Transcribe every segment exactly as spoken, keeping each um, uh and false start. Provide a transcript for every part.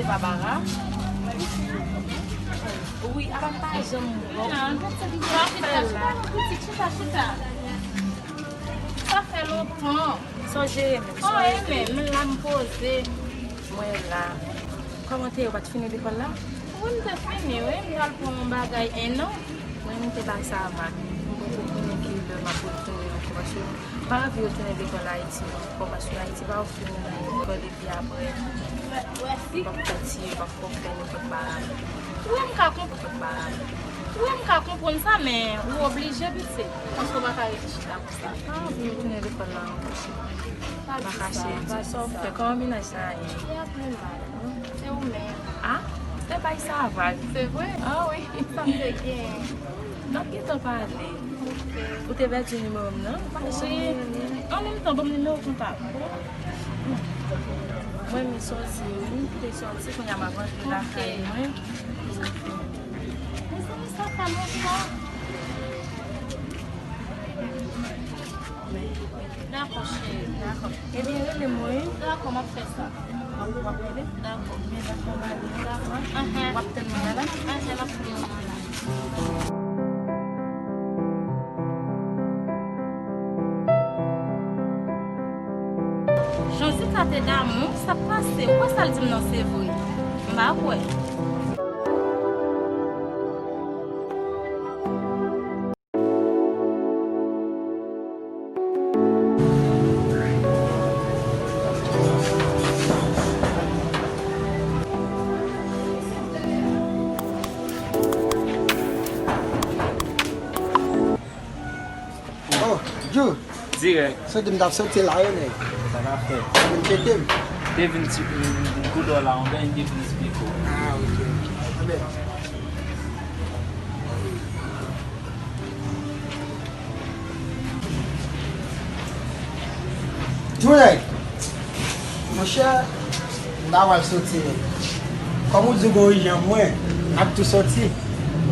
Babara. Wi, apa m pa janm wè w. Chita, chita, chita. Sa fè lontan. Sonje, sonje. Oh, e menm, la m poze. Mwen la. Kòman te ye, ou pa t fini lekòl la? Wi, m te fini, wi. M t al pran yon bagay en an. Mwen, m te bay sa a vag. M poko konnen ki lè m ap retounen ankò, paske m pa anvi retounen lekòl Ayiti non ankò, paske Ayiti pa ofri nou lekòl epi apre, w ap pati, w ap fè nenpòt bagay. Wi, m ka konprann. Wi, m ka konprann sa, men ou oblije, pitit, paske w pa ka rete chita konsa. M pa anvi retounen lekòl la ankò, cheri. Pa di sa, pa di sa. Kòman mennaj sa a ye? Li ap pi mal. Se ou menm. Ah, te bay sa vag. Se vre? Ah wi. Sa m te gen. N ap gentan pale. Ok. Ou te pèdi nimewo m nan? Wi. An menm tan, ban m nimewo kontak ou. Mwen, m sòti, wi. M te sòti, kounye a m ap rantre lakay mwen. Mezanmi, sa fè lontan. Dakò, cheri. Dakò. Ebyen, rele m, wi. Dakò, m ap fè sa. W ap, w ap rele? Dakò. Men dakò, m ale. Dakò. Ahn. W ap tann mwen la, la? Ahn, m ap tann mwen la. Jan Zita te damou, sa k pase? Ou kwè sa l di m nan se vre? M pa kwè. Oh, Djou. Dirèk. Soti m t ap soti la, wi, nèg. Sa k ap fèt? Ou vin tcheke m? Te vin ti, m, m, m koudè w la, yon bèl, m te vin esplike w. Ah, ok, ok. Anben. Djou, nèg. Monchè, m ta pral soti menm. Kòm ou di w gen orijin an mwen, m ap tou soti.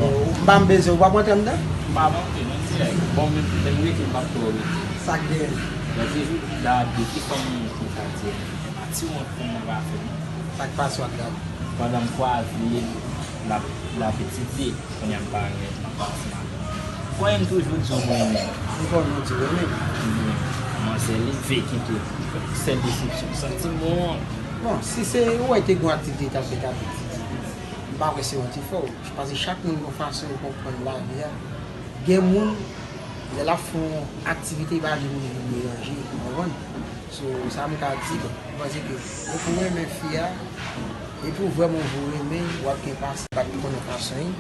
Bon. M pa m bezwen, ou p ap rantre anndan? M p ap rantre non, dirèk. Bon, menm lè m rete, m p ap twò rete. Sa k genyen? Gade, gade, ki fanm ou ka di? Pa ti wont pou mwen pa fè non. Sa k pase w ak gade? Pandan m kwaze l, l ap, l ap etidye. Kounye a m pa renmen, m ap pase maten. Konnen m toujou di w m renmen. M konnen w di w renmen m. Manzè leve kite sèl desepsyon. Santi m wont. Bon, si se ou wè te gen yon aktivite w t ap fè, t ap etidye, m pa kwè se wont ki fè w. Paske chak moun gen yon fason yo konprann lavi a. Gen moun, lè l ap fè yon aktivite, li pa vle moun vin deranje, ou konprann? So, sa m ka di, m panse ke depi w renmen fi a, depi w vrèman vle w renmen, w ap gen pasyans, w ap konnen fason l ye,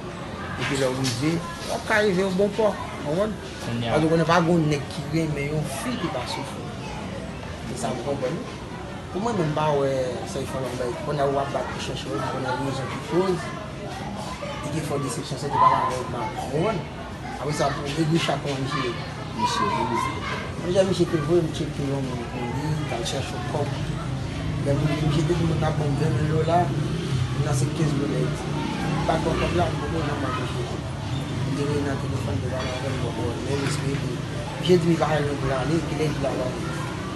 epi lè w rive, w ap ka rive yon bon pò, w konprann? Kounye a. Paske w konnen pa gen yon nèg ki renmen yon fi ki pa soufri. Se sa m konprann wi. Pou mwen menm, m pa wè sa ki fè w ap bay, kounye a w ap bat pou chèche yon, m konnen rezon ki koz, li te fè w desepsyon, se te pa avèk m, w konprann? Apre sa, pou egri chak yon misye. Misye brize. Deja misye te voye m tcheke yon moun pou li, t al chèche yon kòb. Lè m rive, misye te di m l ap ban m ven mil dola, m lanse kenz dola eti. M pa t ban kòb la, m poko janm bat misye. M te rele nan telefòn, te pale avè l, m poko wè l. Men m espere ke misye di m li pa renmen pou l ale, kilè li di l ap ale.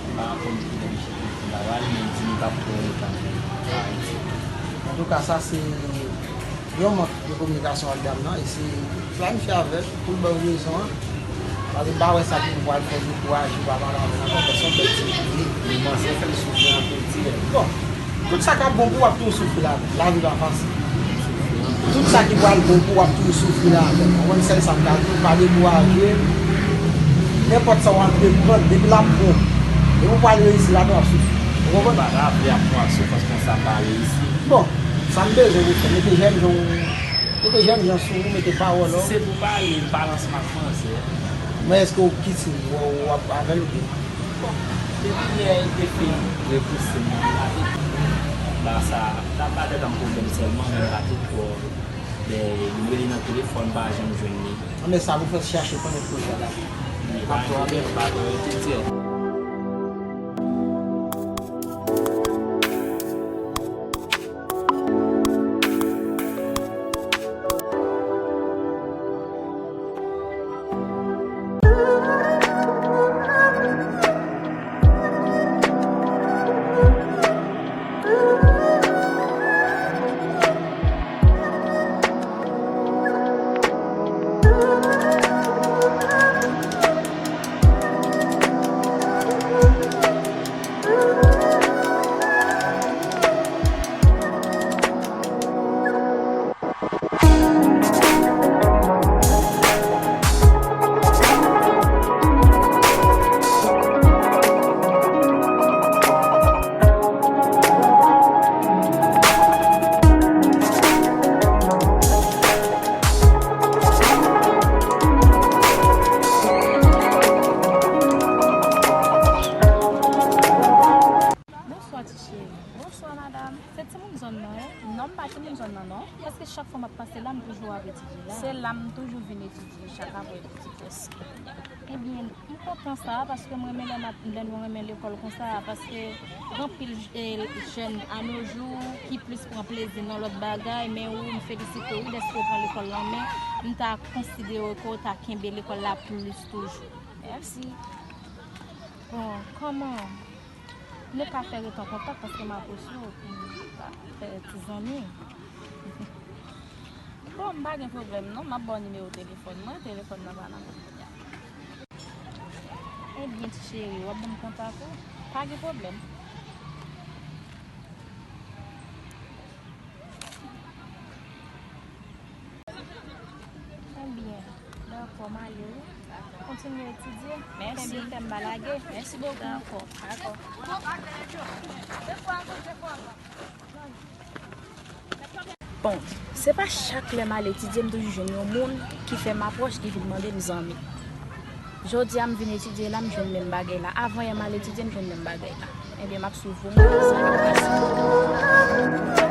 M pa konn kilè misye te di l ap ale, men li di m li p ap twò lontan Ayiti. Antouka, sa se yon mank de kominikasyon ak dam nan, eseye planifye avè l pou l ba w rezon an. Paske m pa wè sa ki pou al fè dekouraje w pa pale avè l ankò, paske se yon bèl timoun li ye. Men manzè fè l soufri anpil, dirèk. Bon, tout sa k ap bon pou w ap toujou soufri ladan l. Lavi pa fasil. Tout sa ki pral bon pou w ap toujou soufri ladan l. Ou konprann, sèl sa m ka di w, pa dekouraje. Nenpòt sa w antreprann, depi l ap bon, depi w pral reyisi ladan, w ap soufri. Ou konprann? M pa ta vle ap pran soufrans konsa m pa reyisi. Bon, sa m bezwen pou fè, mete jènjan w, mete jènjan sou ou, mete pawòl ou. Si se pou pale, m pa nan smak manzè. Men èske w kite w, w ap avè l oubyen? Bon, depi yè li te fin repouse m nan, m pa te, ba sa, m ta pa tèt an pwoblèm sèlman, men m pa te twò, lè m rele nan telefòn, m pa janm jwenn li. Anben sa pou fè chache konnen kote l ap. Li pa gen pwoblèm, m pa twò rete di. Chak fwa m ap pase la, m toujou ap etidye la. Se la m toujou vin etidye, chak aprè midi prèske. Ebyen, m kontan sa, paske m renmen lè n ap, lè nou renmen lekòl konsa, paske gen anpil j-, e, jèn anojou ki plis pran plezi nan lòt bagay, men ou, m felisite w, wi, dèske w pran lekòl la an men, m ta konsidere ke w ta kenbe lekòl la plis toujou. Mèsi. Bon, kòman nou ka fè ret an kontak, paske m apwoche w pou nou ka fè ti zanmi? Bon, m pa gen pwoblèm non, m ap ba w nimewo telefòn mwen, telefòn nan pa nan men m kounye a. Ebyen, ti cheri, w ap ban m kontak ou? Pa gen pwoblèm. Ebyen, dakò, m ale wi. Kontinye etidye. Mèsi. Kenbe fèm, pa lage. Mèsi bokou. Dakò. Dakò. Bon, se pa chak lè m al etidye, m toujou jwenn yon moun ki fè m apwòch, ki vin mande m zanmi. Jodi a, m vin etidye la, m jwenn menm bagay la. Avan yè, m al etidye, m jwenn menm bagay la. Ebyen, m ap swiv ou, m ap fè sa yo pase.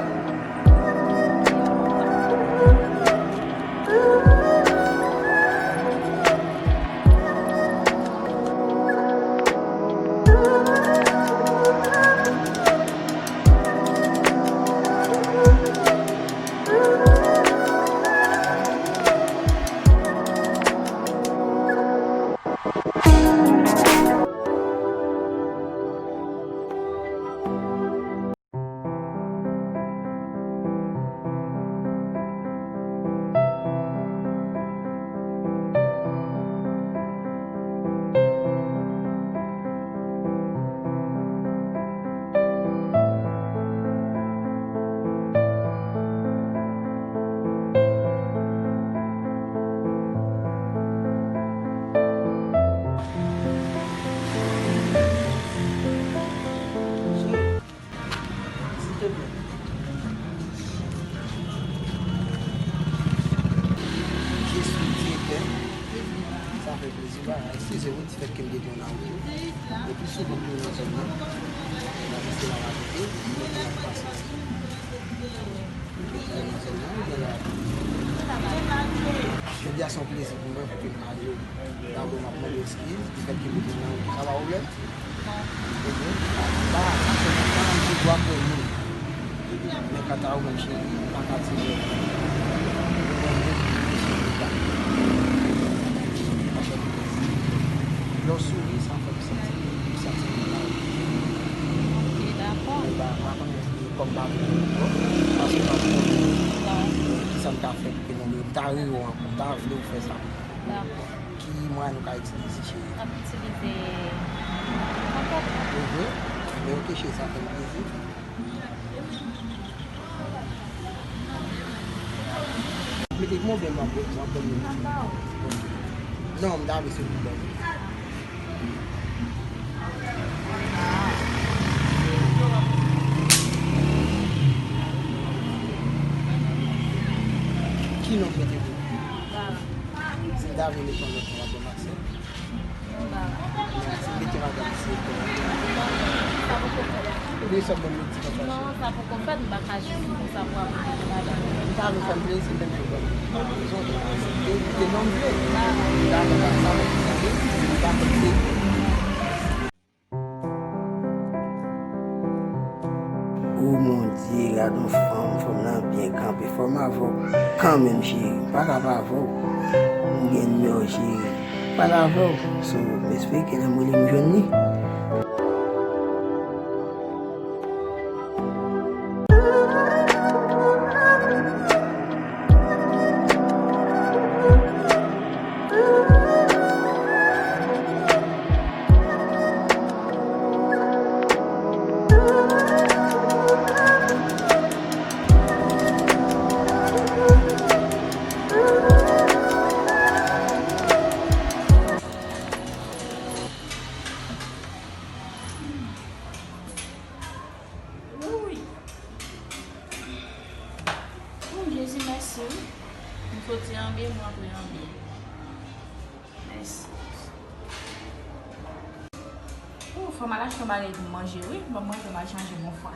Silvouplè. Je suis directeur. Sa fè plezi, ba, eskize wi, ti fèt ke m te nan wout. Epi souvan m nan zòn nan. M ap pase la rakonte, m ap pase. M te nan zòn nan, m te la. Jodi a se yon plezi pou mwen pou ke m pale w. Dabò, m ap mande eskiz, di fèt ke m te nan wout, sa pa pwoblèm. Ebyen, ba, sa se nan tan m te dwa pou moun. Men kanta ou menm cheri, m pa ka di w. Ou konn moun ki te cheri pa. Lè w souri, sa fè m santi, m santi m la. Ok, dakò. Men ba, pa konnen kòm pa vle, paske pa vle, kisa m ka fè pou ke non, m ta rele w ankò, m ta vle w fè sa. Dakò. Ki mwayen nou ka itilize, cheri? N ap itilize kontak. Mhm. Men ok, cheri, sa fè m plezi. Mete move m ap, m ap ban nou. Non, m ta vle se pou ban nou. Ki non w mete pou? Dara. Si m ta vle mete yon lòt non, w ap ban m aksè? Non, Dara. Si m mete madanm, se pou. Sa poko fèt. Ebyen, sa ban m mete konsa. Non, sa poko fèt, m pa ka jis di konsa pou ap mete madanm. Sa nou fè m plezi, menm jan ban m rezon, te, te non m vle. Dara. Dakò, sa m ap fè, m pa fè plezi. O Bondye, gad yon fanm, fanm nan byen kanpe. Fò m avè w kanmenm, cheri. M pa ka pa avè w. M gen nimewo w, cheri. M pa ka avè w. So, m espere ke lè m rele m jwenn li. Wouy! Wouy, Jezi, mèsi, wi. M soti an byen, m rantre an byen. Mèsi. Wouy, fò m al achte yon bagay pou m manje, wi. Ban m rantre, m al chanje bon fwa.